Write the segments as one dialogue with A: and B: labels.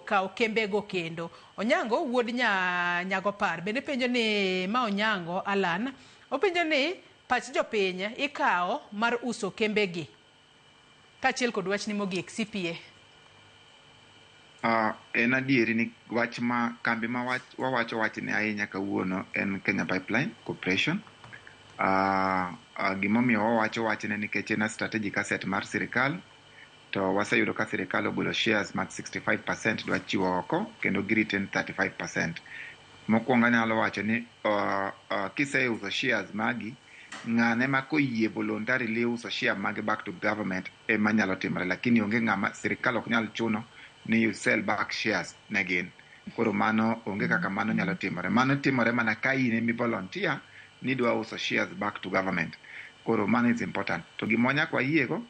A: Kawo kembego kendo. Onyango wuod nya Nyagopar bende penjo ni ma Onyango Alan openjo ni pach jopiny ikawo mar uso kembegi kaachiel kod wachni mogik CPA.
B: En adieri ni wach ma kambi ma wach, wawacho wachne ahinya kawuono en Kenya Pipeline Corporation. Gimomiyo wawacho wachne nikech en a strategic asset mar sirikal to waseyudo ka sirikal ogolo shares mag 65% dwa chiwo oko kendo gi retain 35%. Mokwongo anyalo wacho ni kiseuso shares magi, ng'ane ma koyie voluntarily uso share mage back to government ema nyalo timore, lakini onge ng'ama sirikal ok nyal chuno ni you sell back shares ne gin. Koro mano onge kaka mano nyalo timore. Mano timore mana ka in emi volunteer ni dwa uso shares back to government. Koro mano is important. To gima nyaka wayiego,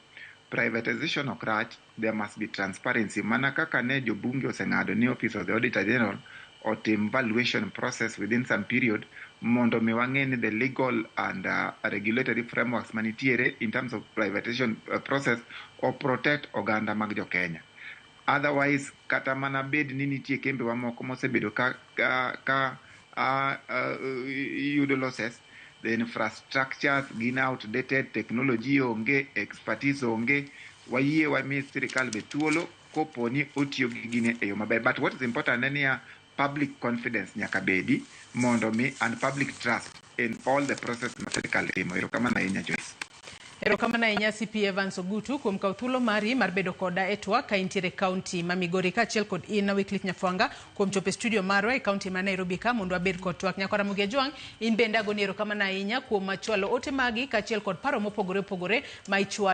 B: privatization ok rach, there must be transparency. Mana kaka ne jobunge oseng'ado ni Office of the Auditor General otim valuation process within some period mondo mi wang'e ni the legal and regulatory frameworks manitiere in terms of privatization process o protect oganda mag jo Kenya. Otherwise, kata mana bed ni nitie kembe moko mosebedo ka yudo losses, the infrastructures gin outdated, technology onge, expertise onge, wayie wami sirikal be thuolo kopo ni otiyo gi gine e yo maber. But what is important en niya, public confidence nyaka bedi mondo mi and public trust in all the process ma sirikal timo. Erokamano ahinya, Joyce.
A: Erokamano ahinya CP Evans Ogutu kuom kawo thuolo mari mar bedo koda e twak ka intiere e kaunti ma Migori kaachiel kod in Wycliffe Nyafwanga kuom chopo e studio marwa e kaunti ma Nairobi ka mondo wabed kod twak. Nyakwara Ramogi Ajwang', in bende agoni erokamano ahinya kuom chwalo ote magi kaachiel kod paro mopogore opogore ma ichwalo.